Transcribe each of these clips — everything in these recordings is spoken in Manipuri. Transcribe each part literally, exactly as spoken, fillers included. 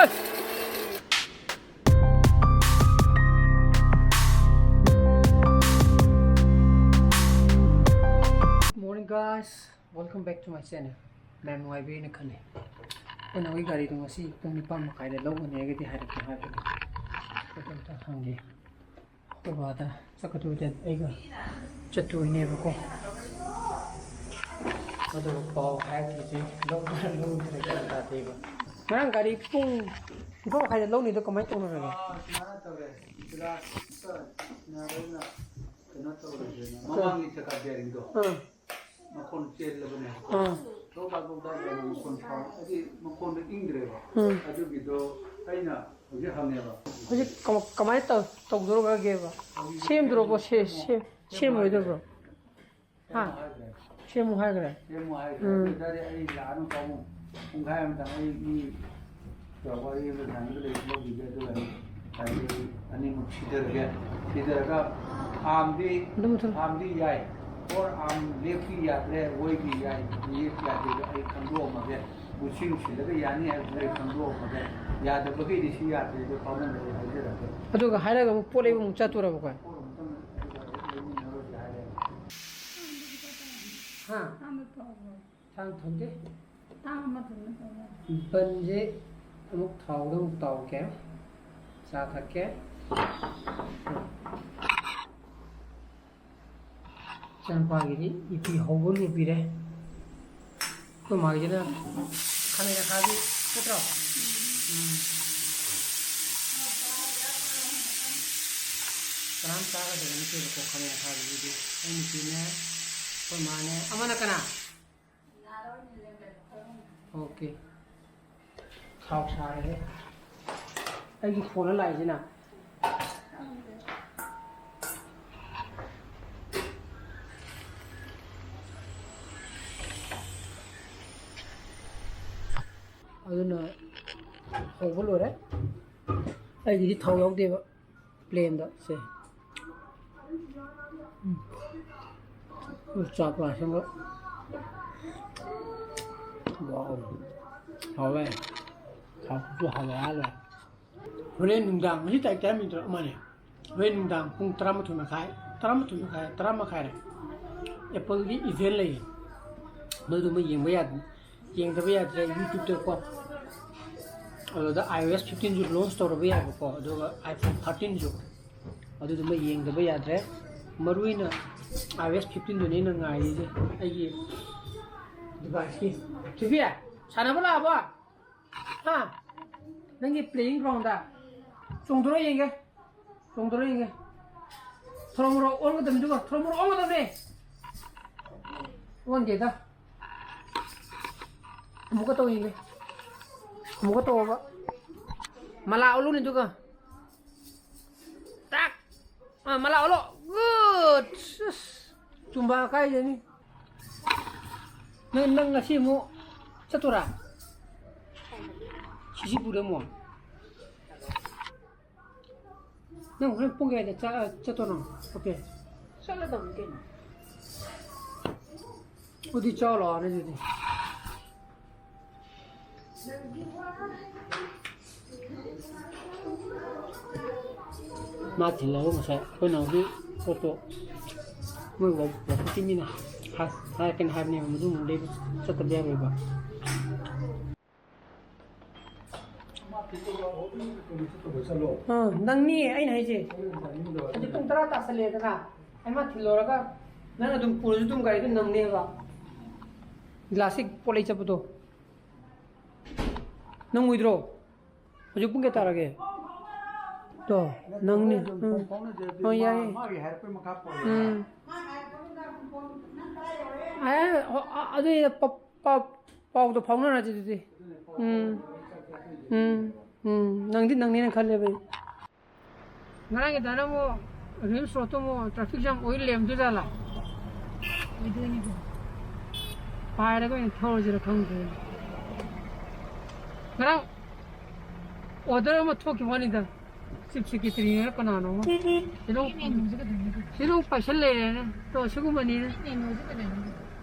Morning, guys. Welcome back to my channel. ꯃꯌꯥꯝ ꯅꯨꯡꯉꯥꯏꯕꯤꯔꯤꯅ ꯈꯜꯂꯤ꯫ ꯑꯩꯈꯣꯏꯅ ꯑꯩꯈꯣꯏ ꯒꯥꯔꯤꯗꯣ ꯉꯁꯤ ꯄꯨꯡ ꯅꯤꯄꯥꯟ ꯃꯈꯥꯏꯗ ꯂꯧꯒꯅꯤ ꯍꯥꯏꯔꯒꯗꯤ ꯍꯥꯏꯔꯛꯀꯦ ꯍꯥꯏꯕꯅꯤ꯫ ꯑꯗꯨ ꯑꯝꯇ ꯍꯪꯒꯦ꯫ ꯑꯩꯈꯣꯏ ꯕꯥꯗ ꯆꯠꯀꯗꯣꯏꯗ ꯑꯩꯒ ꯆꯠꯇꯣꯏꯅꯦꯕꯀꯣ꯫ ꯑꯗꯨꯒ ꯄꯥꯎ ꯍꯥꯏꯔꯛꯇ꯭ꯔꯤꯁꯦ ꯂꯧꯕ꯭ꯔꯥ ꯂꯧꯗ꯭ꯔꯥ ꯒ꯭ꯌꯥꯟ ꯇꯥꯗꯦꯕ꯫ ꯉꯔꯥꯡ ꯒꯥꯔꯤ ꯄꯨꯡ ꯅꯤꯄꯥꯟ ꯃꯈꯥꯏꯗ ꯂꯧꯅꯤꯗꯣ ꯀꯃꯥꯏꯅ ꯇꯧꯅꯔꯒꯦ? ꯑꯥ, ꯁꯨꯃꯥꯏꯅ ꯇꯧꯔꯦ꯫ ꯏꯟꯗꯤꯔꯥ ꯁꯤꯁꯇꯔ ꯏꯟꯗꯤꯔꯥ ꯍꯣꯏꯅ ꯀꯩꯅꯣ ꯇꯧꯔꯁꯦꯅ꯫ ꯃꯃꯥꯡꯒꯤ ꯆꯀꯥ ꯕꯤꯌꯥꯔꯤꯡꯗꯣ ꯑꯥ꯫ ꯃꯈꯣꯟ ꯆꯦꯜꯂꯕꯅꯦ꯫ ꯑꯥ꯫ ꯗꯣꯛ ꯗꯥꯛ ꯗꯣꯛ ꯗꯥꯛ ꯂꯥꯎꯅ ꯃꯈꯣꯟ ꯁꯥꯎ-, ꯍꯥꯏꯗꯤ ꯃꯈꯣꯟꯗꯣ ꯏꯪꯗ꯭ꯔꯦꯕ꯫ ꯎꯝ꯫ ꯑꯗꯨꯒꯤꯗꯣ ꯑꯩꯅ ꯍꯧꯖꯤꯛ ꯍꯪꯉꯦꯕ꯫ ꯍꯧꯖꯤꯛ ꯀꯃ-, ꯀꯃꯥꯏꯅ ꯇꯧ-, ꯇꯧꯗꯣꯔꯒꯦꯕ? ꯍꯧꯖꯤꯛ ꯁꯦꯝꯗ꯭ꯔꯣꯕꯣ? ꯁꯦꯝ-, ꯁꯦꯝ-, ꯁꯦꯝꯃꯣ ꯁꯦꯝꯃꯣꯏꯗ꯭ꯔꯣꯕꯣ? ꯍꯥꯏꯈ꯭ꯔꯦ꯫ ꯍꯥ? ꯁꯦꯝꯃꯣ ꯍꯥꯏꯈ꯭ꯔꯦ꯫ ꯁꯦꯝꯃꯣ ꯍꯥꯏꯈ꯭ꯔꯦ꯫ ꯎꯝ꯫ ꯑꯗꯨ ꯑꯣꯏꯇꯥꯔꯗꯤ ꯑꯩ ꯂꯥꯛꯑꯅꯨ ꯄꯥꯕꯨꯡ꯫ ꯄꯨꯡꯈꯥꯏ ꯑꯃꯇꯪ ꯑꯩ ꯃꯤ ꯋꯥꯔꯤ ꯑꯃ ꯁꯥꯟꯅꯒꯗꯕ ꯂꯩ, ꯂꯧꯈꯤꯒꯦ, ꯑꯗꯨꯒ ꯑꯩ ꯍꯥꯏꯗꯤ ꯑꯅꯤꯃꯛ ꯁꯤꯊꯔꯒꯦ꯫ ꯁꯤꯊꯔꯒ ꯑꯥꯝꯗꯤ, ꯑꯗꯨꯝ ꯃꯨꯊꯠꯂꯨ꯫ ꯑꯥꯝꯗꯤ ꯌꯥꯏ, ꯑꯣꯔ ꯑꯥꯝ ꯂꯦꯐꯀꯤ ꯌꯥꯗ꯭ꯔꯦ, ꯑꯣꯏꯒꯤ ꯌꯥꯏ, ꯂꯦꯐ ꯌꯥꯗꯦ, ꯑꯗꯣ ꯑꯩ ꯈꯪꯗꯣꯛꯑꯝꯃꯒꯦ꯫ ꯃꯨꯁꯤꯡ ꯁꯤꯜꯂꯒ ꯌꯥꯅꯤ ꯍꯥꯏꯕꯗꯨ ꯑꯩ ꯈꯪꯗꯣꯛꯑꯝꯃꯒꯦ꯫ ꯌꯥꯗꯕꯒꯤꯗꯤ ꯁꯤ ꯌꯥꯗ꯭ꯔꯦ, ꯑꯗꯣ ꯄꯥꯕꯨꯡꯗ ꯑꯩ ꯍꯥꯏꯖꯔꯒꯦ꯫ ꯑꯗꯨꯒ ꯍꯥꯏꯔꯒ ꯑꯃꯨꯛ ꯄꯣꯠ ꯂꯩꯕ ꯑꯃꯨꯛ ꯆꯠꯇꯣꯔꯕꯀꯣ? ꯄꯣꯠ ꯑꯃꯨꯛꯇꯪ ꯑꯗꯨꯒ ꯍꯦꯛ ꯂꯩꯃꯤꯟꯅꯔꯨꯔꯁꯦ ꯍꯥꯏꯔꯦ꯫ ꯍꯥ? ꯁꯥ ꯊꯣꯡꯗꯦ꯫ ꯕꯟꯁꯦ ꯑꯃꯨꯛ ꯊꯥꯎꯗ ꯑꯃꯨꯛ ꯇꯥꯎꯒꯦ꯫ ꯆꯥ ꯊꯛꯀꯦ꯫ ꯏꯆꯥꯅꯨꯄꯥꯒꯤꯗꯤ ꯏꯄꯤ ꯍꯧꯕ ꯂꯣꯏꯕꯤꯔꯦ꯫ ꯑꯩꯈꯣꯏ ꯃꯥꯒꯤꯁꯤꯅ ꯈꯥꯃꯦꯟ ꯑꯈꯥꯕꯤ ꯅꯠꯇ꯭ꯔꯣ? ꯎꯝ꯫ ꯀꯅꯥꯝ ꯆꯥꯒꯗꯕ ꯅꯠꯇꯦꯕꯀꯣ ꯈꯥꯃꯦꯟ ꯑꯈꯥꯕꯤꯁꯤꯗꯤ꯫ ꯑꯩ ꯅꯨꯄꯤꯅꯦ, ꯑꯩꯈꯣꯏ ꯃꯥꯅꯦ, ꯑꯃꯅ ꯀꯅꯥ? ꯑꯣꯀꯦ꯫ ꯊꯥꯎ ꯁꯥꯔꯦꯍꯦ꯫ ꯑꯩꯒꯤ ꯐꯣꯟꯗ ꯂꯥꯛꯏꯁꯤꯅ꯫ ꯑꯗꯨꯅ ꯍꯧꯕ ꯂꯣꯏꯔꯦ꯫ ꯑꯩꯒꯤꯗꯤ ꯊꯥꯎ ꯌꯥꯎꯗꯦꯕ꯫ ꯄ꯭ꯂꯦꯟꯗ ꯁꯦ꯫ ꯎꯝ꯫ ꯆꯥꯛ ꯂꯥꯛꯁꯟꯕ꯫ ꯋꯥꯎ꯫ ꯍꯥꯎꯋꯦ꯫ ꯍꯥꯎꯁꯨ ꯍꯥꯎꯋꯦ ꯍꯥꯏꯔ ꯂꯣꯏꯔꯦ꯫ ꯍꯣꯔꯦꯟ ꯅꯨꯡꯗꯥꯡ, ꯉꯁꯤ ꯇꯥꯔꯤꯛ ꯇꯔꯥꯃꯥꯊꯣꯏ ꯅꯠꯇ꯭ꯔꯣ? ꯃꯥꯅꯦ꯫ ꯍꯣꯔꯦꯟ ꯅꯨꯡꯗꯥꯡ ꯄꯨꯡ ꯇꯔꯥꯃꯥꯊꯣꯏ ꯃꯈꯥꯏ, ꯇꯔꯥꯃꯥꯊꯣꯏ ꯃꯈꯥꯏ, ꯇꯔꯥ ꯃꯈꯥꯏꯔꯦ꯫ Appleꯒꯤ event ꯂꯩꯌꯦ꯫ ꯃꯗꯨꯃ ꯌꯦꯡꯕ ꯌꯥ-, ꯌꯦꯡꯗꯕ ꯌꯥꯗ꯭ꯔꯦ YouTubeꯇꯀꯣ꯫ ꯑꯗꯨꯗ iOS fifteenꯁꯨ launch ꯇꯧꯔꯕ ꯌꯥꯏꯕꯀꯣ, ꯑꯗꯨꯒ iPhone thirteenꯁꯨ꯫ ꯑꯗꯨꯗꯨꯃ ꯌꯦꯡꯗꯕ ꯌꯥꯗ꯭ꯔꯦ꯫ ꯃꯔꯨ ꯑꯣꯏꯅ iOS fifteenꯗꯨꯅꯦ ꯑꯩꯅ ꯉꯥꯏꯔꯤꯁꯦ ꯑꯩꯒꯤ deviceꯀꯤ꯫ ꯊꯣꯏꯕꯤ, ꯁꯥꯟꯅꯕ ꯂꯥꯛꯑꯕꯣ? ꯍꯥ? ꯅꯪꯒꯤ playing groundꯗ ꯆꯣꯡꯊꯣꯔꯛꯑꯣ ꯌꯦꯡꯒꯦ꯫ ꯆꯣꯡꯊꯣꯔꯛꯑꯣ ꯌꯦꯡꯒꯦ꯫ ꯊꯣꯔꯣ ꯃꯣꯔꯣ ꯑꯣꯟꯒꯗꯕꯅꯤꯗꯨꯒ, ꯊꯣꯔꯣ ꯃꯣꯔꯣ ꯑꯣꯟꯒꯗꯕꯅꯦ꯫ ꯑꯣꯟꯗꯦꯗ꯫ ꯑꯃꯨꯛꯀ ꯇꯧ ꯌꯦꯡꯒꯦ꯫ ꯑꯃꯨꯛꯀ ꯇꯧꯑꯣꯕ꯫ ꯃꯂꯥ ꯑꯣꯜꯂꯨꯅꯦ ꯑꯗꯨꯒ꯫ ꯇꯥꯛ! ꯑꯥ, ꯃꯂꯥ ꯑꯣꯜꯂꯣ꯫ Good! ꯑꯁ, ꯆꯨꯝꯕ ꯀꯥꯏꯗꯅꯤ꯫ ꯅꯪ, ꯅꯪ ꯉꯁꯤ ꯑꯃꯨꯛ ꯆꯠꯇꯣꯔꯥ? ꯁꯤꯁꯤꯄꯨꯔꯗ ꯑꯃꯨꯛ? ꯅꯪ ꯍꯣꯔꯦꯟ ꯄꯨꯡ ꯀꯌꯥꯗ ꯆꯠ-, ꯆꯠꯇꯣꯏꯅꯣ? ꯑꯣꯀꯦ꯫ ꯆꯠꯂꯗꯕꯅꯤ ꯀꯩꯅꯣ꯫ ꯑꯗꯨꯗꯤ ꯆꯥꯎ ꯂꯥꯛꯑꯣꯅꯦ ꯑꯗꯨꯗꯤ꯫ ꯃꯥ ꯊꯤꯜꯂꯒ ꯉꯁꯥꯏ ꯑꯩꯈꯣꯏ ꯅꯥꯎꯒꯤ ꯄꯣꯠꯇꯣ ꯃꯣꯏ ꯋꯥ-, ꯋꯥꯀꯠꯀꯤ ꯃꯤꯅ ꯍꯥꯏ-, ꯍꯥꯏꯔꯛꯀꯅꯤ ꯍꯥꯏꯕꯅꯦꯕ, ꯃꯗꯨ ꯑꯃꯨꯛ ꯂꯩꯕ ꯆꯠꯇꯕ ꯌꯥꯔꯣꯏꯕ꯫ ꯑꯥ, ꯅꯪꯅꯤ ꯑꯩꯅ ꯍꯥꯏꯁꯦ꯫ ꯍꯧꯖꯤꯛ ꯄꯨꯡ ꯇꯔꯥ ꯇꯥꯁꯜꯂꯦꯗꯅ, ꯑꯩ ꯃꯥ ꯊꯤꯜꯂꯨꯔꯒ ꯅꯪ ꯑꯗꯨꯝ ꯄꯨꯔꯁꯨ ꯑꯗꯨꯝ ꯒꯥꯔꯤꯗꯨ ꯅꯪꯅꯦꯕ꯫ ꯒ꯭ꯂꯥꯁꯁꯤ ꯄꯣꯠ ꯂꯩ ꯆꯠꯄꯗꯣ ꯅꯪꯉꯣꯏꯗ꯭ꯔꯣ? ꯍꯧꯖꯤꯛ ꯄꯨꯡ ꯀꯌꯥ ꯇꯥꯔꯒꯦ? ꯇꯣ, ꯅꯪꯅꯤ꯫ ꯎꯝ꯫ ꯍꯣꯏ, ꯌꯥꯏꯌꯦ꯫ ꯃꯥꯒꯤ ꯍꯥꯏꯔꯛꯄꯩ ꯃꯈꯥ ꯄꯣꯜꯂꯦ꯫ ꯎꯝ꯫ ꯑꯦ, ꯑ-, ꯑ-, ꯑꯗꯨꯗꯤ ꯄ-, ꯄ-, ꯄꯥꯎꯗꯣ ꯐꯥꯎꯅꯔꯁꯤ ꯑꯗꯨꯗꯤ꯫ ꯎꯝ꯫ ꯎꯝ꯫ ꯎꯝ꯫ ꯅꯪꯗꯤ ꯅꯪꯅꯦꯅ ꯈꯜꯂꯦꯕ ꯑꯩ꯫ ꯉꯔꯥꯡꯒꯤꯗꯅ ꯑꯃꯨꯛ ꯔꯤꯝꯁ ꯔꯣꯗꯇꯨ ꯑꯃꯨꯛ traffic jam ꯑꯣꯏ ꯂꯩꯔꯝꯗꯣꯏꯖꯥꯠꯂꯥ? ꯑꯣꯏꯗꯣꯏꯅꯤꯗ꯫ ꯄꯥꯏꯔꯒ ꯑꯣꯏꯅ ꯊꯧꯔꯁꯤꯔ ꯈꯪꯗꯦ꯫ ꯉꯔꯥꯡ order ꯑꯃ ꯊꯣꯛꯈꯤꯕ ꯋꯥꯅꯤꯗ꯫ Chief Secretaryꯅ ꯀꯅꯥꯅꯣ ꯑꯃ꯫ ꯁꯤꯗ ꯑꯃꯨꯛ, ꯁꯤꯗ ꯑꯃꯨꯛ ꯄꯥꯏꯁꯜ ꯂꯩꯔꯦꯅꯦ꯫ ꯇꯣ, ꯁꯤꯒꯨꯝꯕꯅꯤꯅꯦ꯫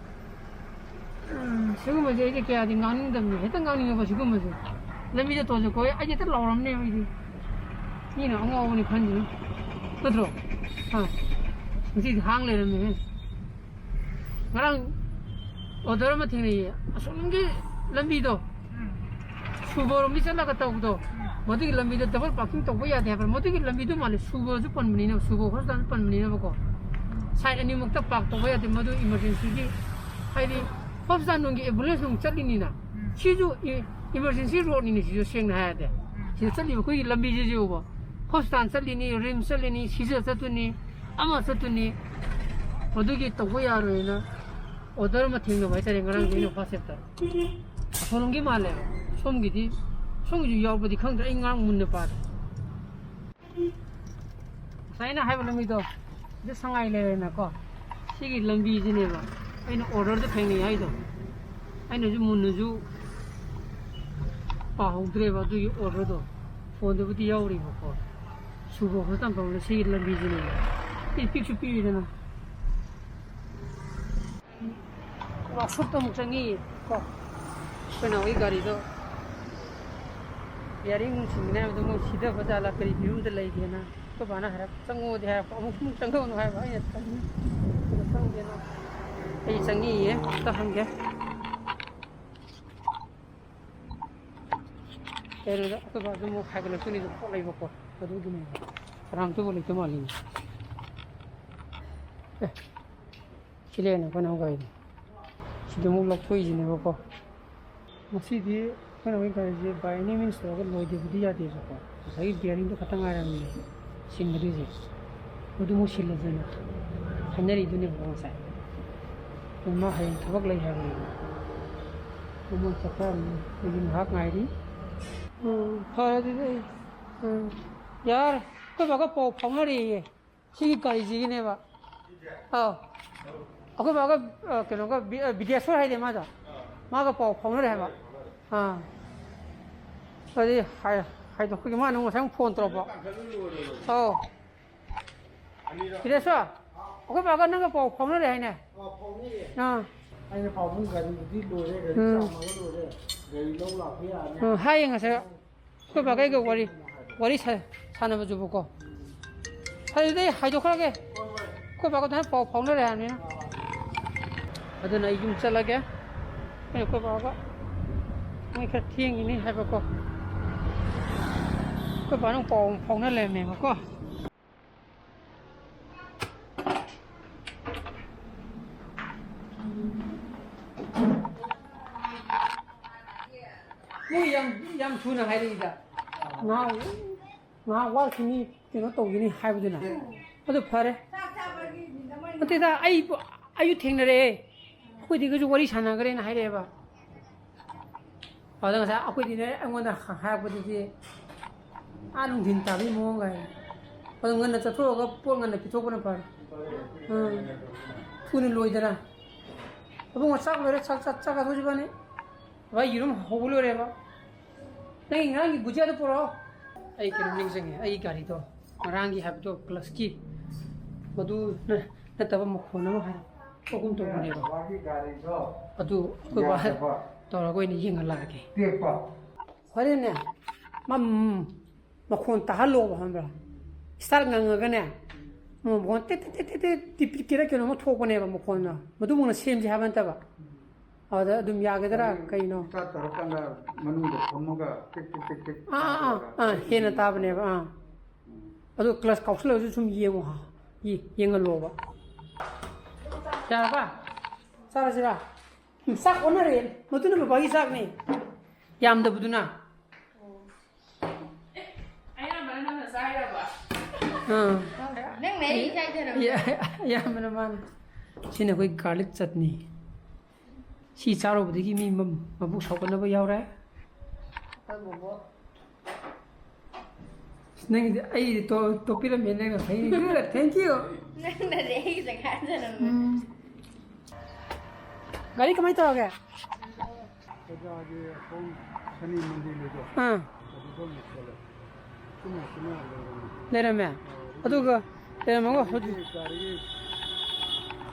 ꯎꯝ, ꯁꯤꯒꯨꯝꯕꯁꯦ ꯑꯩꯗꯤ ꯀꯌꯥꯗꯤ ꯉꯥꯡꯅꯤꯡꯗꯕꯅꯤ꯫ ꯍꯦꯛꯇ ꯉꯥꯡꯅꯤꯡꯉꯦꯕ ꯁꯤꯒꯨꯝꯕꯁꯦ꯫ ꯂꯝꯕꯤꯗ ꯊꯣꯛꯑꯁꯨ ꯀꯣꯏ ꯑꯩꯗꯤ ꯍꯦꯛꯇ ꯂꯥꯎꯔꯝꯅꯦꯕ ꯑꯩꯗꯤ꯫ ꯃꯤꯅ ꯑꯉꯥꯎꯕꯅꯤ ꯈꯟꯗꯣꯏꯅꯤ꯫ ꯅꯠꯇ꯭ꯔꯣ? ꯑꯥ꯫ ꯉꯁꯤꯗꯤ ꯍꯥꯡ ꯂꯩꯔꯝꯃꯦꯍꯦ꯫ ꯉꯔꯥꯡ order ꯑꯃ ꯊꯦꯡꯅꯩꯌꯦ꯫ ꯑꯁꯣꯝꯒꯤ ꯂꯝꯕꯤꯗꯣ, ꯁꯨꯕꯔꯣꯝꯒꯤ ꯆꯠꯂꯒ ꯇꯧꯕꯗꯣ, ꯃꯗꯨꯒꯤ ꯂꯝꯕꯤꯗꯣ double parking ꯇꯧꯕ ꯌꯥꯗꯦ ꯍꯥꯏꯕ꯫ ꯃꯗꯨꯒꯤ ꯂꯝꯕꯤꯗꯣ ꯃꯥꯜꯂꯦ, ꯁꯨꯕꯔꯁꯨ ꯄꯟꯕꯅꯤꯅ, ꯁꯨꯕꯔ hospitalꯁꯨ ꯄꯟꯕꯅꯤꯅꯕꯀꯣ꯫ Side ꯑꯅꯤꯃꯛꯇ park ꯇꯧꯕ ꯌꯥꯗꯦ꯫ ꯃꯗꯨ emergencyꯒꯤ, ꯍꯥꯏꯗꯤ hospital ꯅꯨꯡꯒꯤ ambulance ꯅꯨꯡ ꯆꯠꯂꯤꯅꯤꯅ, ꯁꯤꯁꯨ ꯏ-, emergency roadꯅꯤꯅꯦ ꯁꯤꯁꯨ, ꯁꯦꯡꯅ ꯍꯥꯏꯔꯗꯤ꯫ ꯁꯤꯗ ꯆꯠꯂꯤꯕ ꯑꯩꯈꯣꯏꯒꯤ ꯂꯝꯕꯤꯁꯤꯁꯨꯕ, hospital ꯆꯠꯂꯤꯅꯤ, RIMS ꯆꯠꯂꯤꯅꯤ, ꯁꯤꯖ ꯆꯠꯇꯣꯏꯅꯤ, ꯑꯃ ꯆꯠꯇꯣꯏꯅꯤ꯫ ꯃꯗꯨꯒꯤ ꯇꯧꯕ ꯌꯥꯔꯣꯏꯅ order ꯑꯃ ꯊꯦꯡꯅꯕ ꯍꯥꯏꯇꯥꯔꯦ, ꯉꯔꯥꯡꯗꯤ ꯑꯩꯅ WhatsAppꯇ꯫ ꯑꯁꯣꯝꯒꯤ ꯃꯥꯜꯂꯦꯕ꯫ ꯁꯣꯝꯒꯤꯗꯤ, ꯁꯣꯝꯒꯤꯁꯨ ꯌꯥꯎꯕꯗꯤ ꯈꯪꯗ꯭ꯔꯦ, ꯑꯩ ꯉꯔꯥꯡ ꯃꯨꯟꯅ ꯄꯥꯗꯦ꯫ ꯉꯁꯥꯏ ꯑꯩꯅ ꯍꯥꯏꯕ ꯂꯝꯕꯤꯗꯣ, ꯁꯤꯗ ꯁꯉꯥꯏ ꯂꯩꯔꯦꯅꯀꯣ, ꯁꯤꯒꯤ ꯂꯝꯕꯤꯁꯤꯅꯦꯕ ꯑꯩꯅ orderꯗ ꯊꯦꯡꯅꯩ ꯍꯥꯏꯗꯣ꯫ ꯑꯩꯅꯁꯨ ꯃꯨꯟꯅꯁꯨ ꯄꯥꯍꯧꯗ꯭ꯔꯦꯕ ꯑꯗꯨꯒꯤ orderꯗꯣ꯫ Phoneꯗꯕꯨꯗꯤ ꯌꯥꯎꯔꯤꯕꯀꯣ꯫ ꯁꯨꯕ ꯈꯣꯠꯇ ꯇꯧꯕꯗ ꯁꯤꯒꯤ ꯂꯝꯕꯤꯁꯤꯅꯦꯕ꯫ ꯁꯤ ꯄꯤꯛꯁꯨ ꯄꯤꯛꯏꯗꯅ꯫ Workshopꯇ ꯑꯃꯨꯛ ꯆꯪꯉꯤ ꯀꯣ꯫ ꯑꯩꯈꯣꯏ ꯅꯥꯎꯒꯤ ꯒꯥꯔꯤꯗꯣ bearing ꯁꯤꯟꯒꯅꯤ ꯍꯥꯏꯕꯗꯣ ꯃꯣꯏ ꯁꯤꯊꯕ ꯖꯥꯠꯂꯥ, ꯀꯔꯤ ꯐꯤꯕꯝꯗ ꯂꯩꯒꯦꯅ ꯑꯩꯈꯣꯏ ꯕꯥꯅ ꯍꯥꯏꯔꯞ ꯆꯪꯉꯣꯗꯤ ꯍꯥꯏꯔꯛꯄ, ꯑꯃꯨꯛ ꯑꯃꯨꯛ ꯆꯪꯉꯛꯑꯣꯅ ꯍꯥꯏꯕ, ꯑꯩꯅ ꯇꯟꯗꯅ ꯈꯪꯗꯦꯅ꯫ ꯑꯩ ꯆꯪꯉꯤꯌꯦ, ꯑꯝꯇ ꯍꯪꯒꯦ꯫ ꯀꯩꯅꯣꯗ ꯑꯩꯈꯣꯏ ꯕꯥꯁꯨ ꯑꯃꯨꯛ ꯍꯥꯏꯒꯠꯂꯛꯇꯣꯏꯅꯤꯗ, ꯄꯣꯠ ꯂꯩꯕꯀꯣ, ꯑꯗꯨꯒꯤꯅꯦꯕ꯫ ꯀꯅꯥꯝꯇꯕꯨ ꯂꯩꯇ ꯃꯥꯜꯂꯤꯅꯦ꯫ ꯑꯦ, ꯁꯤ ꯂꯩꯔꯦꯅꯦ ꯑꯩꯈꯣꯏ ꯅꯥꯎ ꯒꯥꯔꯤꯗꯣ꯫ ꯁꯤꯗ ꯑꯃꯨꯛ ꯂꯧꯊꯣꯛꯏꯁꯤꯅꯦꯕꯀꯣ꯫ ꯉꯁꯤꯗꯤ ꯑꯩꯈꯣꯏꯅ ꯍꯧꯖꯤꯛ ꯒꯥꯔꯤꯁꯦ by any means ꯇꯧꯔꯒ ꯂꯣꯏꯗꯕꯗꯤ ꯌꯥꯗꯦꯕꯀꯣ꯫ ꯉꯁꯥꯏꯒꯤ bearingꯗꯣ ꯈꯛꯇꯪ ꯉꯥꯏꯔꯕꯅꯦ ꯁꯤꯟꯒꯗꯣꯏꯁꯦ꯫ ꯑꯗꯨ ꯑꯃꯨꯛ ꯁꯤꯜꯂꯁꯦꯅ ꯍꯥꯏꯅꯔꯤꯗꯨꯅꯦꯕꯀꯣ ꯉꯁꯥꯏ꯫ ꯑꯗꯨ ꯃꯥ ꯍꯌꯦꯡ ꯊꯕꯛ ꯂꯩ ꯍꯥꯏꯕꯅꯦꯕ꯫ ꯑꯗꯨ ꯃꯣꯏ ꯆꯠꯈ꯭ꯔꯕꯅꯤ꯫ ꯑꯩꯗꯤ ꯉꯥꯏꯍꯥꯛ ꯉꯥꯏꯔꯤ꯫ ꯎꯝ, ꯐꯔꯦ ꯑꯗꯨꯗꯤ ꯑꯩ, ꯎꯝ, ꯌꯥꯔꯦ꯫ ꯑꯩꯈꯣꯏ ꯕꯥꯒ ꯄꯥꯎ ꯐꯥꯎꯅꯔꯤꯌꯦ꯫ ꯁꯤꯒꯤ ꯒꯥꯔꯤꯁꯤꯒꯤꯅꯦꯕ꯫ ꯑꯥꯎ꯫ ꯑꯩꯈꯣꯏ ꯕꯥꯒ, ꯑ, ꯀꯩꯅꯣꯒ, ꯕꯤ-, ꯑ, ꯕꯤꯗ꯭ꯌꯥꯁꯣꯔ ꯍꯥꯏꯗꯤ ꯃꯥꯗꯣ꯫ ꯃꯥꯒ ꯄꯥꯎ ꯐꯥꯎꯅꯔꯦ ꯍꯥꯏꯕ꯫ ꯑꯥ꯫ ꯑꯗꯨꯗꯤ ꯍꯥꯏ-, ꯍꯥꯏꯗꯣ ꯑꯩꯈꯣꯏꯒꯤ ꯃꯥꯅ ꯉꯁꯥꯏ ꯑꯃꯨꯛ phone ꯇꯧꯔꯛꯄ꯫ ꯑꯧ꯫ ꯕꯤꯗ꯭ꯌꯥꯁꯣꯔ, ꯑꯩꯈꯣꯏ ꯕꯥꯒ ꯅꯪꯒ ꯄꯥꯎ ꯐꯥꯎꯅꯔꯦ ꯍꯥꯏꯅꯦ꯫ ꯑꯥ, ꯐꯥꯎꯅꯔꯦ꯫ ꯑꯥ꯫ ꯑꯩꯅ ꯄꯥꯕꯨꯡ ꯒꯥꯔꯤꯕꯨꯗꯤ ꯂꯣꯏꯔꯦ, ꯒꯥꯔꯤ ꯎꯝ꯫ ꯆꯥꯝꯃꯒ ꯂꯣꯏꯔꯦ꯫ ꯎꯝ, ꯍꯥꯏꯌꯦ ꯉꯁꯥꯏ ꯑꯩꯈꯣꯏ ꯕꯥꯒ ꯑꯩꯒ ꯋꯥꯔꯤ, ꯋꯥꯔꯤ ꯁꯥ-, ꯁꯥꯟꯅꯕꯗꯨꯕꯨꯀꯣ꯫ ꯑꯗꯨꯗꯤ ꯑꯩ ꯍꯥꯏꯗꯣꯛꯈ꯭ꯔꯒꯦ꯫ ꯑꯩꯈꯣꯏ ꯕꯥꯒ ꯑꯗꯨꯃꯥꯏꯅ ꯄꯥꯎ ꯐꯥꯎꯅꯔꯦ ꯍꯥꯏꯕꯅꯤꯅ꯫ ꯑꯗꯨꯅ ꯑꯩ ꯌꯨꯝ ꯆꯠꯂꯒꯦ꯫ ꯑꯩꯅ ꯑꯩꯈꯣꯏ ꯕꯥꯒ ꯃꯣꯏ ꯈꯔ ꯊꯦꯡꯉꯤꯅꯤ ꯍꯥꯏꯕꯀꯣ꯫ ꯑꯩꯈꯣꯏ ꯕꯥꯅ ꯄꯥꯎ ꯑꯃꯨꯛ ꯐꯥꯎꯅ ꯂꯩꯔꯝꯃꯦꯕꯀꯣ꯫ ꯃꯣꯏ ꯌꯥꯝ, ꯌꯥꯝ ꯊꯨꯅ ꯍꯥꯏꯔꯛꯏꯗ꯫ ꯉꯥꯏꯍꯥꯛ, ꯉꯥꯏꯍꯥꯛ ꯋꯥꯠꯈꯤꯅꯤ, ꯀꯩꯅꯣ ꯇꯧꯈꯤꯅꯤ ꯍꯥꯏꯕꯗꯨꯅ꯫ ꯑꯗꯨ ꯐꯔꯦ꯫ ꯅꯠꯇꯦꯗ, ꯑꯩ, ꯑꯩꯁꯨ ꯊꯦꯡꯅꯔꯛꯑꯦ꯫ ꯑꯩꯈꯣꯏꯗꯤꯒꯁꯨ ꯋꯥꯔꯤ ꯁꯥꯟꯅꯈ꯭ꯔꯦꯅ ꯍꯥꯏꯔꯛꯑꯦꯕ꯫ ꯑꯗ ꯉꯁꯥꯏ ꯑꯩꯈꯣꯏꯗꯤꯅꯦ ꯑꯩꯉꯣꯟꯗ ꯍꯥꯏꯔꯛꯄꯗꯨꯗꯤ ꯑꯥ ꯅꯨꯡꯊꯤꯟ ꯇꯥꯕꯒꯤ ꯃꯑꯣꯡ ꯀꯥꯏ꯫ ꯑꯗꯨ ꯉꯟꯅ ꯆꯠꯊꯣꯛꯑꯒ ꯄꯣꯠ ꯉꯟꯅ ꯄꯤꯊꯣꯛꯄꯅ ꯐꯔꯦ꯫ ꯎꯝ꯫ ꯊꯨꯅ ꯂꯣꯏꯗꯅ꯫ ꯑꯕꯨꯡꯉꯣ ꯆꯥꯛ ꯂꯣꯏꯔꯦ, ꯆꯥꯛ, ꯆꯥꯛ, ꯆꯥꯛ ꯆꯥꯊꯣꯛꯁꯤ ꯏꯕꯥꯅꯤ꯫ ꯚꯥꯏ ꯌꯦꯔꯨꯝ ꯍꯧꯕ ꯂꯣꯏꯔꯦꯕ꯫ ꯅꯪꯒꯤ ꯉꯔꯥꯡꯒꯤ ꯕꯨꯖꯤꯌꯥꯗꯣ ꯄꯨꯔꯛꯑꯣ꯫ ꯑꯩ ꯀꯩꯅꯣꯝ ꯅꯤꯡꯁꯤꯡꯉꯦ, ꯑꯩꯒꯤ ꯒꯥꯔꯤꯗꯣ ꯉꯔꯥꯡꯒꯤ ꯍꯥꯏꯕꯗꯣ ꯀ꯭ꯂꯁꯀꯤ ꯃꯗꯨ ꯅ-, ꯅꯠꯇꯕ ꯃꯈꯣꯟ ꯑꯃ ꯍꯥꯏꯔꯛꯄꯒꯨꯝ ꯇꯧꯕꯅꯦꯕ꯫ ꯕꯕꯥꯒꯤ ꯒꯥꯔꯤꯗꯣ ꯑꯗꯨ ꯑꯩꯈꯣꯏ ꯕꯥ ꯌꯥꯗꯕ꯫ ꯇꯧꯔꯒ ꯑꯣꯏꯅ ꯌꯦꯡꯍꯜꯂꯛꯑꯒꯦ꯫ ꯇꯦꯛꯄ꯫ ꯍꯣꯔꯦꯟꯅꯦ, ꯃꯝ-, ꯃꯈꯣꯟ ꯇꯥꯍꯜꯂꯣꯕ, ꯈꯪꯕ꯭ꯔꯥ? ꯁ꯭ꯇꯥꯔꯠ ꯉꯪꯉꯒꯅꯦ, ꯃꯈꯣꯟ ꯇꯤꯠ ꯇꯤꯠ ꯇꯤꯠ ꯇꯤꯠ ꯇꯤꯠ ꯇꯤꯄꯤꯠꯀꯤꯔ ꯀꯩꯅꯣꯝꯃ ꯊꯣꯛꯄꯅꯦꯕ ꯃꯈꯣꯟꯗꯣ꯫ ꯃꯗꯨꯃꯛꯅ ꯁꯦꯝꯁꯦ ꯍꯥꯏꯕ ꯅꯠꯇꯕ꯫ ꯑꯗꯨꯗ ꯑꯗꯨꯝ ꯌꯥꯒꯗ꯭ꯔꯥ? ꯀꯩꯅꯣ? ꯁ꯭ꯇꯥꯔꯠ ꯇꯧꯔꯀꯥꯟꯗ ꯃꯅꯨꯡꯗ ꯐꯝꯃꯒ ꯇꯤꯛ ꯇꯤꯛ ꯇꯤꯛ ꯇꯤꯛ ꯑꯥ, ꯑꯥ, ꯑꯥ, ꯇꯧꯔꯒ ꯑꯥ, ꯍꯦꯟꯅ ꯇꯥꯕꯅꯦꯕ, ꯑꯥ꯫ ꯎꯝ꯫ ꯑꯗꯣ ꯀ꯭ꯂꯁ ꯀꯥꯎꯁꯜꯂꯒꯁꯨ ꯁꯨꯝ ꯌꯦꯡꯉꯣ ꯍꯥ, ꯌꯦ-, ꯌꯦꯡꯍꯜꯂꯣꯕ꯫ ꯌꯥꯔꯕ? ꯆꯥꯔꯁꯤꯔꯥ? ꯎꯝ, ꯆꯥꯛ ꯑꯣꯟꯅꯔꯦ꯫ ꯃꯗꯨꯅ ꯕꯕꯥꯒꯤ ꯆꯥꯛꯅꯤ꯫ ꯌꯥꯝꯗꯕꯗꯨꯅ꯫ ꯑꯌꯥꯝꯕꯅ ꯅꯪꯅ ꯆꯥꯏꯔꯕ? ꯑꯥ꯫ ꯅꯪꯅ ꯑꯩ ꯏꯆꯥꯏ ꯊꯔꯝꯃꯦ꯫ ꯌꯥ-, ꯑꯌꯥꯝꯕꯅ ꯃꯥꯅ꯫ ꯁꯤꯅ ꯑꯩꯈꯣꯏ garlic chutney꯫ ꯁꯤ ꯆꯥꯔꯨꯕꯗꯒꯤ ꯃꯤ ꯃ-, ꯃꯕꯨꯛ ꯁꯥꯎꯒꯠꯅꯕ ꯌꯥꯎꯔꯦ꯫ ꯑꯩꯈꯣꯏ ꯕꯣꯕꯣꯛ꯫ ꯅꯪꯒꯤꯗꯤ ꯑꯩꯒꯤꯗꯤ ꯇꯣ-, ꯇꯣꯛꯄꯤꯔꯝꯃꯦ ꯅꯪꯅ ꯐꯩ꯫ Good, thank you꯫ ꯅꯪꯅꯗꯤ ꯑꯩꯒꯤ ꯖꯒꯥꯗ ꯅꯪ꯫ ꯎꯝ꯫ ꯒꯥꯔꯤ ꯀꯃꯥꯏꯅ ꯇꯧꯔꯒꯦ? ꯑꯣꯖꯥꯒꯤ ꯑꯁꯣꯝ ꯁꯅꯤ ꯃꯟꯗꯤꯔ ꯂꯩꯗꯣ꯫ ꯑꯥ꯫ ꯑꯗꯨꯗ ꯑꯃꯨꯛ ꯆꯠꯂꯦ꯫ ꯁꯤꯅ, ꯁꯤꯅ ꯂꯩꯔꯝꯃꯦ꯫ ꯂꯩꯔꯝꯃꯦ? ꯑꯥ, ꯑꯗꯨꯒ ꯂꯩꯔꯝꯃꯒ ꯍꯧꯖꯤꯛ ꯒꯥꯔꯤꯒꯤ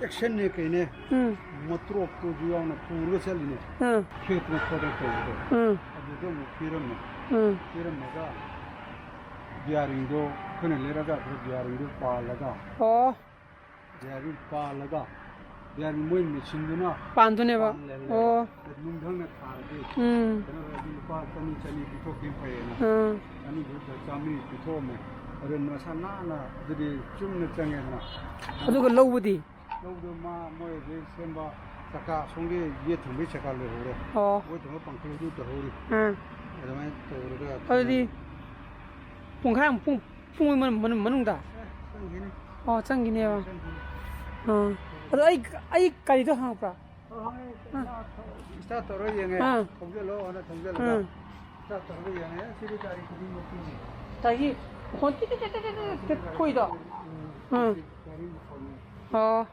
ꯑꯦꯛꯁꯟꯅꯦ ꯀꯩꯅꯦ꯫ ꯎꯝ꯫ ꯃꯇ꯭ꯔꯣꯛꯇꯨꯁꯨ ꯌꯥꯎꯅ ꯄꯨꯔꯒ ꯆꯠꯂꯤꯅꯦ꯫ ꯎꯝ꯫ ꯈꯦꯠꯇꯅ ꯈꯣꯠꯇꯅ ꯇꯧꯕꯗꯣ꯫ ꯎꯝ꯫ ꯑꯗꯨꯗ ꯑꯃꯨꯛ ꯄꯤꯔꯝꯃꯦ꯫ ꯎꯝ꯫ ꯄꯤꯔꯝꯃꯒ ꯕꯤꯌꯥꯔꯤꯡꯗꯣ ꯑꯩꯈꯣꯏꯅ ꯂꯩꯔꯒ ꯑꯗꯨ ꯕꯤꯌꯥꯔꯤꯡꯗꯣ ꯄꯥꯜꯂꯒ ꯑꯣ꯫ ꯕꯤꯌꯥꯔꯤꯡ ꯄꯥꯜꯂꯒ ꯕꯤꯌꯥꯔꯤꯡ ꯃꯣꯏ ꯃꯦꯆꯤꯟꯗꯨꯅ ꯄꯥꯟꯗꯣꯏꯅꯦꯕ꯫ ꯄꯥꯜꯂꯦ꯫ ꯑꯣ꯫ ꯅꯨꯡꯊꯪꯅ ꯊꯥꯔꯗꯤ ꯎꯝ꯫ ꯀꯩꯅꯣ ꯑꯣꯏꯔꯗꯤ ꯂꯨꯄꯥ ꯆꯅꯤ, ꯆꯅꯤ ꯄꯤꯊꯣꯛꯈꯤꯕ ꯐꯩꯌꯦꯅ꯫ ꯎꯝ꯫ ꯆꯅꯤꯗꯨꯗ ꯆꯥꯝꯃꯔꯤ ꯄꯤꯊꯣꯛꯑꯝꯃꯦ꯫ ꯑꯗꯨ ꯃꯁꯥ ꯅꯥꯟꯅ ꯑꯗꯨꯗꯤ ꯆꯨꯝꯅ ꯆꯪꯉꯦꯗꯅ꯫ ꯑꯗꯨꯒ ꯂꯧꯕꯗꯤ? ꯂꯧꯗꯣ ꯃꯥ ꯃꯣꯏ ꯍꯧꯖꯤꯛ ꯁꯦꯝꯕ ꯆꯀꯥ ꯑꯁꯣꯝꯒꯤ ꯌꯦꯠ ꯊꯪꯕꯒꯤ ꯆꯀꯥ ꯂꯣꯏꯍꯧꯔꯦ꯫ ꯑꯣ꯫ ꯑꯣꯏ ꯊꯪꯕ ꯄꯥꯡꯈꯠꯂꯨꯗꯨ ꯇꯧꯍꯧꯔꯤ꯫ ꯑꯥ꯫ ꯑꯗꯨꯃꯥꯏꯅ ꯇꯧꯔꯒ ꯑꯗꯨꯗꯤ ꯄꯨꯡꯈꯥꯏꯃꯨꯛ, ꯄꯨꯡ, ꯄꯨꯡ ꯑꯃ ꯃꯅꯨꯡ-, ꯃꯅꯨꯡꯗ? ꯑꯦ, ꯆꯪꯈꯤꯅꯤ꯫ ꯑꯣ, ꯆꯪꯈꯤꯅꯦꯕ꯫ ꯆꯪꯈꯤꯅꯤ꯫ ꯑꯥ꯫ ꯑꯗꯣ ꯑꯩ, ꯑꯩ ꯒꯥꯔꯤꯗꯣ ꯍꯪꯉꯛꯄ꯭ꯔꯥ? ꯑꯣ, ꯍꯪꯉꯦ꯫ ꯑꯥ꯫ ꯏꯁꯇꯥꯔꯠ ꯇꯧꯔ ꯌꯦꯡꯉꯦ꯫ ꯑꯥ꯫ ꯊꯧꯖꯜꯂꯣ, ꯍꯥꯟꯅ ꯊꯧꯖꯜꯂꯒ꯫ ꯑꯥ꯫ ꯏꯁꯇꯥꯔꯠ ꯇꯧꯔꯒ ꯌꯦꯡꯉꯦ꯫ ꯁꯤꯗꯤ ꯒꯥꯔꯤ ꯈꯨꯗꯤꯡꯃꯛꯀꯤꯅꯤ꯫ ꯒꯥꯔꯤ ꯃꯈꯣꯟ ꯇꯤꯠ ꯇꯤꯠ ꯇꯤꯠ ꯇꯤꯠ ꯇꯤꯠ ꯇꯤꯠ ꯈꯣꯏꯗꯣ? ꯎꯝ꯫ ꯑꯥ꯫ ꯒꯥꯔꯤ ꯃꯈꯣꯟꯅꯤ꯫ ꯑꯣ꯫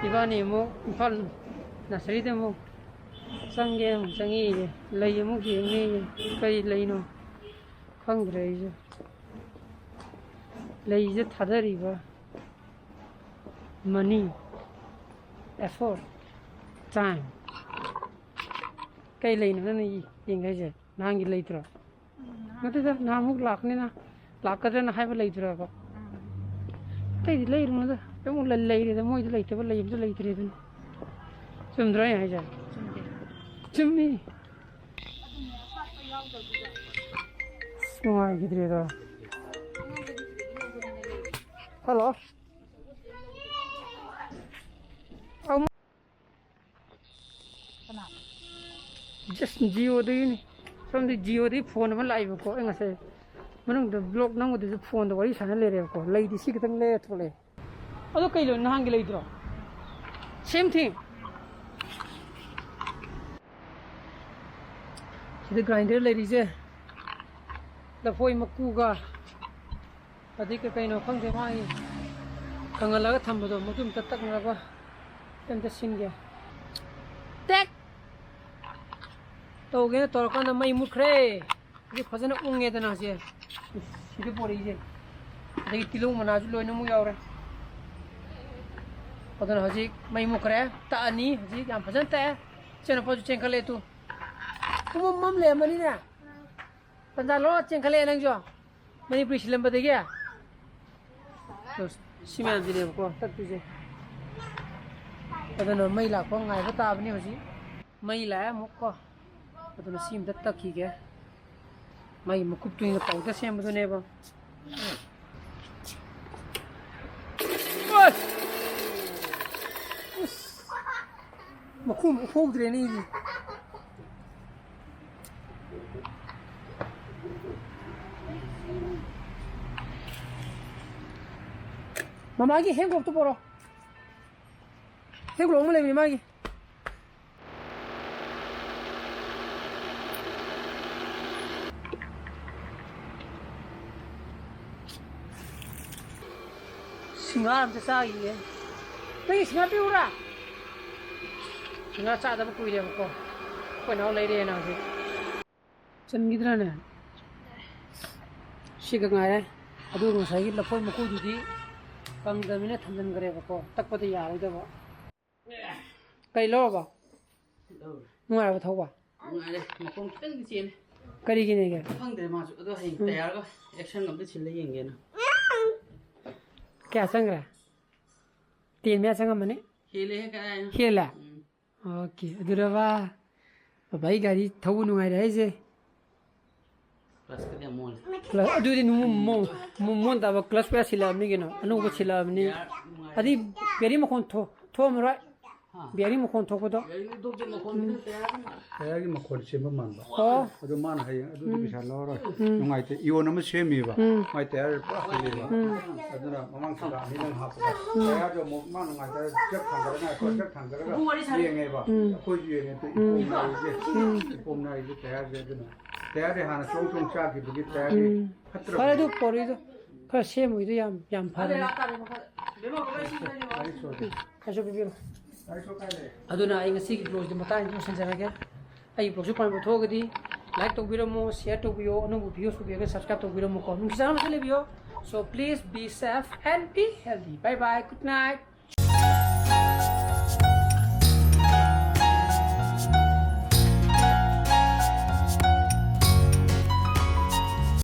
ꯏꯕꯥꯅꯤ ꯑꯃꯨꯛ ꯏꯝꯐꯥꯜ ꯅꯁꯔꯤꯗ ꯑꯃꯨꯛ ꯆꯪꯒꯦ ꯑꯃꯨꯛ ꯆꯪꯉꯛꯏꯌꯦ꯫ ꯂꯩ ꯑꯃꯨꯛ ꯌꯦꯡꯉꯦꯌꯦ꯫ ꯀꯔꯤ ꯂꯩꯅꯣ ꯈꯪꯗ꯭ꯔꯦ ꯑꯩꯁꯨ꯫ ꯂꯩꯁꯦ ꯊꯥꯗꯔꯤꯕ money, effort, time꯫ ꯀꯩ ꯂꯩꯅꯣ ꯅꯪꯅ ꯌꯦꯡꯒꯦ ꯍꯥꯏꯁꯦ? ꯅꯍꯥꯟꯒꯤ ꯂꯩꯇ꯭ꯔꯣ? ꯎꯝ, ꯅꯍꯥꯟ ꯅꯠꯇꯦꯗ, ꯅꯍꯥꯟꯃꯨꯛ ꯂꯥꯛꯀꯅꯤꯅ, ꯂꯥꯛꯀꯗ꯭ꯔꯅ ꯍꯥꯏꯕ ꯂꯩꯇ꯭ꯔꯕ? ꯎꯝ꯫ ꯑꯇꯩꯗꯤ ꯂꯩꯔꯨꯅꯨꯗ, ꯑꯃꯨꯛ ꯂꯩ-, ꯂꯩꯔꯦꯗ, ꯃꯣꯏꯗ ꯂꯩꯇꯕ ꯂꯩ ꯑꯝꯇ ꯂꯩꯇ꯭ꯔꯦꯗꯅ꯫ ꯆꯨꯝꯗ꯭ꯔꯣ ꯑꯩ ꯍꯥꯏꯁꯦ? ꯆꯨꯝꯃꯤ꯫ ꯑꯁ, ꯅꯨꯡꯉꯥꯏꯈꯤꯗ꯭ꯔꯦꯗ꯫ ꯍꯜꯂꯣ꯫ ꯖꯁ ꯖꯤꯑꯣꯗꯒꯤꯅꯤ꯫ ꯁꯣꯝꯗ ꯖꯤꯑꯣꯗꯒꯤ ꯐꯣꯟ ꯑꯃ ꯂꯥꯛꯏꯕꯀꯣ꯫ ꯑꯩ ꯉꯁꯥꯏ ꯃꯅꯨꯡꯗ ꯕ꯭ꯂꯣꯛ ꯅꯝꯕꯗꯨꯁꯨ ꯐꯣꯟꯗ ꯋꯥꯔꯤ ꯁꯥꯟꯅ ꯂꯩꯔꯦꯕꯀꯣ꯫ ꯂꯩꯗꯤ ꯁꯤ ꯈꯤꯇꯪ ꯂꯩꯔ ꯊꯣꯛꯂꯛꯑꯦ꯫ ꯑꯗꯣ ꯀꯩꯅꯣ ꯅꯍꯥꯟꯒꯤ ꯂꯩꯗ꯭ꯔꯣ? Same thing꯫ ꯁꯤꯗ ꯒ꯭ꯔꯥꯏꯟꯗꯔ ꯂꯩꯔꯤꯁꯦ ꯂꯐꯣꯏ ꯃꯀꯨꯒ ꯑꯗꯩ ꯀꯩ ꯀꯩꯅꯣ ꯈꯪꯗꯦ, ꯃꯥꯒꯤ ꯀꯪꯍꯜꯂꯒ ꯊꯝꯕꯗꯣ, ꯃꯗꯨ ꯑꯝꯇ ꯇꯛꯅꯕ ꯑꯝꯇ ꯁꯤꯟꯒꯦ꯫ ꯇꯦꯛ! ꯇꯧꯒꯦꯅ ꯇꯧꯔꯀꯥꯟꯗ ꯃꯩ ꯃꯨꯠꯈ꯭ꯔꯦ꯫ ꯍꯧꯖꯤꯛ ꯐꯖꯅ ꯎꯪꯉꯦꯗꯅ ꯁꯦ꯫ ꯁꯤꯗ ꯄꯣꯔꯛꯏꯁꯦ꯫ ꯑꯗꯒꯤ ꯇꯤꯜꯍꯧ ꯃꯅꯥꯁꯨ ꯂꯣꯏꯅꯃꯛ ꯌꯥꯎꯔꯦ꯫ ꯑꯗꯨꯅ ꯍꯧꯖꯤꯛ ꯃꯩ ꯃꯨꯠꯈ꯭ꯔꯦ꯫ ꯇꯛꯑꯅꯤ ꯍꯧꯖꯤꯛ꯫ ꯌꯥꯝ ꯐꯖꯅ ꯇꯛꯑꯦ꯫ ꯏꯆꯟꯅꯨꯄꯥꯁꯨ ꯆꯦꯟꯈꯠꯂꯛꯑꯦ ꯇꯨ꯫ ꯄꯨꯡꯃꯝ ꯃꯝ ꯂꯩꯔꯝꯃꯅꯤꯅꯦ꯫ ꯇꯟꯖꯥ ꯂꯧꯔ ꯆꯦꯟꯈꯠꯂꯛꯑꯦ ꯅꯪꯁꯨ꯫ ꯃꯅꯤꯄꯨꯔꯤ ꯁꯤꯜꯂꯝꯕꯗꯒꯤ꯫ ꯇꯨ, ꯁꯤ ꯃꯌꯥꯝꯁꯤꯅꯦꯕꯀꯣ ꯇꯛꯇꯣꯏꯁꯦ꯫ ꯑꯗꯨꯅ ꯃꯩ ꯂꯥꯛꯄ ꯉꯥꯏꯕ ꯇꯥꯕꯅꯤ ꯍꯧꯖꯤꯛ꯫ ꯃꯩ ꯂꯥꯛꯑꯦ ꯑꯃꯨꯛ ꯀꯣ꯫ ꯑꯗꯨꯅ ꯁꯤ ꯑꯝꯇ ꯇꯛꯈꯤꯒꯦ꯫ ꯃꯩ ꯃꯀꯨꯞꯇꯨꯅ ꯄꯥꯎꯗꯔ ꯁꯦꯝꯕꯗꯨꯅꯦꯕ꯫ ꯑꯁ! ꯃꯈꯣꯡ ꯎꯐꯧꯗ꯭ꯔꯦꯅꯦ ꯑꯩꯗꯤ꯫ ꯃꯃꯥꯒꯤ ꯍꯦꯟ ꯒ꯭ꯂꯣꯞꯇꯨ ꯄꯣꯔꯛꯑꯣ꯫ ꯍꯦꯟ ꯒ꯭ꯂꯣꯞ ꯑꯃ ꯂꯩꯕꯅꯤ ꯃꯥꯒꯤ꯫ ꯁꯤꯡꯍꯥꯔ ꯑꯝꯇ ꯆꯥꯈꯤꯒꯦ꯫ ꯅꯪꯒꯤ ꯁꯤꯡꯍꯥꯔ ꯄꯤꯔꯛꯎꯔꯥ? ꯁꯤꯡꯍꯥꯔ ꯆꯥꯗꯕ ꯀꯨꯏꯔꯦꯕꯀꯣ꯫ ꯑꯩꯈꯣꯏ ꯅꯥꯎ ꯂꯩꯔꯛꯑꯦꯅ ꯍꯧꯖꯤꯛ꯫ ꯆꯟꯈꯤꯗ꯭ꯔꯥꯅꯦ? ꯁꯤꯒ ꯉꯥꯏꯔꯦ꯫ ꯑꯗꯨꯒ ꯉꯁꯥꯏꯒꯤ ꯂꯐꯣꯏ ꯃꯀꯨꯗꯨꯗꯤ ꯀꯪꯗꯕꯅꯤꯅ ꯊꯝꯖꯤꯟꯈ꯭ꯔꯦꯕꯀꯣ꯫ ꯇꯛꯄꯗ ꯌꯥꯔꯣꯏꯗꯕ꯫ ꯀꯔꯤ ꯂꯧꯔꯕ? ꯂꯧꯔꯦ꯫ ꯅꯨꯡꯉꯥꯏꯔꯕ ꯊꯧꯕ? ꯅꯨꯡꯉꯥꯏꯔꯦ꯫ ꯃꯈꯣꯡ ꯈꯤꯇꯪꯗꯤ ꯆꯦꯜꯂꯦ꯫ ꯀꯔꯤꯒꯤꯅꯦꯒꯦ? ꯈꯪꯗ꯭ꯔꯦ ꯃꯥꯁꯨ꯫ ꯑꯗꯣ ꯍꯌꯦꯡ ꯎꯝ꯫ ꯇꯌꯥꯔꯒ ꯑꯦꯛꯁꯟꯒ ꯑꯝꯇ ꯁꯤꯜꯂ ꯌꯦꯡꯒꯦꯅ꯫ ꯀꯌꯥ ꯆꯪꯈ꯭ꯔꯦ? ꯇꯦꯟ ꯃꯌꯥ ꯆꯪꯉꯝꯃꯅꯤ꯫ ꯍꯦꯜꯂꯦꯍꯦ ꯀꯗꯥꯏꯅꯣ? ꯍꯦꯜꯂꯦ? ꯎꯝ꯫ ꯑꯣꯀꯦ, ꯑꯗꯨꯔꯕ ꯕꯕꯥꯒꯤ ꯒꯥꯔꯤ ꯊꯧꯕ ꯅꯨꯡꯉꯥꯏꯔꯦ ꯍꯥꯏꯁꯦ? ꯀ꯭ꯂꯁꯀꯗꯤ ꯌꯥꯝ ꯃꯣꯜꯂꯦ꯫ ꯀ꯭ꯂ- ꯑꯗꯨꯗꯤ ꯅꯨꯡ ꯃꯣꯟ ꯃꯣꯟ ꯇꯥꯕ ꯀ꯭ꯂꯁ ꯀꯌꯥ ꯁꯤꯜꯂꯛꯑꯕꯅꯤ ꯀꯩꯅꯣ, ꯑꯅꯧꯕ ꯁꯤꯜꯂꯛꯑꯕꯅꯤ꯫ ꯑꯗꯨꯗꯤ ꯕꯦꯔꯤ ꯃꯈꯣꯟ ꯊꯣꯛ ꯊꯣꯛꯑꯝꯃꯔꯣꯏ꯫ ꯕꯦꯔꯤ ꯃꯈꯣꯟ ꯊꯣꯛꯄꯗꯣ꯫ ꯒꯥꯔꯤ ꯗꯣꯛ ꯗꯣꯛ ꯃꯈꯣꯟꯗꯨꯅ ꯇꯌꯥꯔ ꯑꯗꯨꯝ ꯃꯥꯜꯂꯦ꯫ ꯇꯌꯥꯔꯒꯤ ꯃꯈꯣꯟ ꯆꯦꯟꯕ ꯃꯥꯟꯕ꯫ ꯑꯣ꯫ ꯑꯗꯣ ꯃꯥꯅ ꯍꯌꯦꯡ ꯑꯗꯨꯗꯤ ꯄꯩꯁꯥ ꯂꯧꯔꯔꯣꯏ꯫ ꯅꯨꯡꯉꯥꯏꯇꯦ꯫ ꯏꯌꯣꯟ ꯑꯃ ꯁꯦꯝꯃꯤꯕ꯫ ꯃꯥꯏ ꯇꯌꯥꯔ ꯄꯨꯔꯥ ꯍꯜꯂꯦꯕ꯫ ꯑꯗꯨꯅ ꯃꯃꯥꯡ ꯊꯥ ꯑꯅꯤꯗꯪ ꯍꯥꯞꯄꯒ ꯇꯌꯥꯔꯗꯣ ꯑꯃꯨꯛ ꯃꯥ ꯅꯨꯡꯉꯥꯏꯇꯔꯦ ꯖꯦꯛ ꯊꯥꯡꯒꯠꯂꯒ ꯑꯩꯈꯣꯏ ꯖꯦꯛ ꯊꯥꯡꯒꯠꯂꯒ ꯌꯦꯡꯉꯦꯕ꯫ ꯑꯩꯈꯣꯏꯁꯨ ꯌꯦꯡꯉꯦ ꯑꯗꯨ ꯏꯄꯣꯝ ꯅꯥꯏꯔꯤꯁꯦ꯫ ꯏꯄꯣꯝ ꯅꯥꯏꯔꯤꯁꯦ ꯇꯌꯥꯔꯁꯦ꯫ ꯑꯗꯨꯅ ꯇꯌꯥꯔꯗꯤ ꯍꯥꯟꯅ ꯆꯣꯡ ꯆꯣꯡ ꯆꯥꯈꯤꯕꯒꯤ ꯇꯌꯥꯔꯗꯤ ꯐꯠꯇ꯭ꯔꯕ꯫ ꯐꯔꯦ, ꯑꯗꯨ ꯄꯣꯔꯤꯗꯣ ꯈꯔ ꯁꯦꯝꯃꯨꯏꯗꯣ ꯌꯥꯝ ꯌꯥꯝ ꯐꯔꯦ꯫ ꯒꯥꯔꯤ ꯁꯣꯗꯦ꯫ ꯈꯔꯁꯨ ꯄꯤꯕꯤꯔꯣ꯫ ꯒꯥꯔꯤ ꯁꯣ ꯀꯥꯏ ꯂꯩ? ꯑꯗꯨꯅ ꯑꯩ ꯉꯁꯤꯒꯤ ꯕ꯭ꯂꯣꯒꯁꯤꯗꯤ ꯃꯇꯥꯡꯁꯤꯗ ꯂꯣꯏꯁꯤꯟꯖꯔꯒꯦ꯫ ꯑꯩꯒꯤ ꯕ꯭ꯂꯣꯒꯁꯤ ꯄꯥꯝꯕ ꯊꯣꯛꯑꯒꯗꯤ ꯂꯥꯏꯛ ꯇꯧꯕꯤꯔꯝꯃꯣ, ꯁꯤꯌꯔ ꯇꯧꯕꯤꯌꯣ, ꯑꯅꯧꯕ ꯚꯤꯌꯨꯁ ꯄꯨꯕꯤꯔꯒ ꯁꯕꯁꯀ꯭ꯔꯥꯏꯕ ꯇꯧꯕꯤꯔꯝꯃꯣꯀꯣ꯫ ꯅꯨꯡꯁꯤ ꯆꯥꯟꯅꯕꯁꯨ ꯂꯩꯕꯤꯌꯣ꯫ So please be safe and be healthy. Bye bye, good night.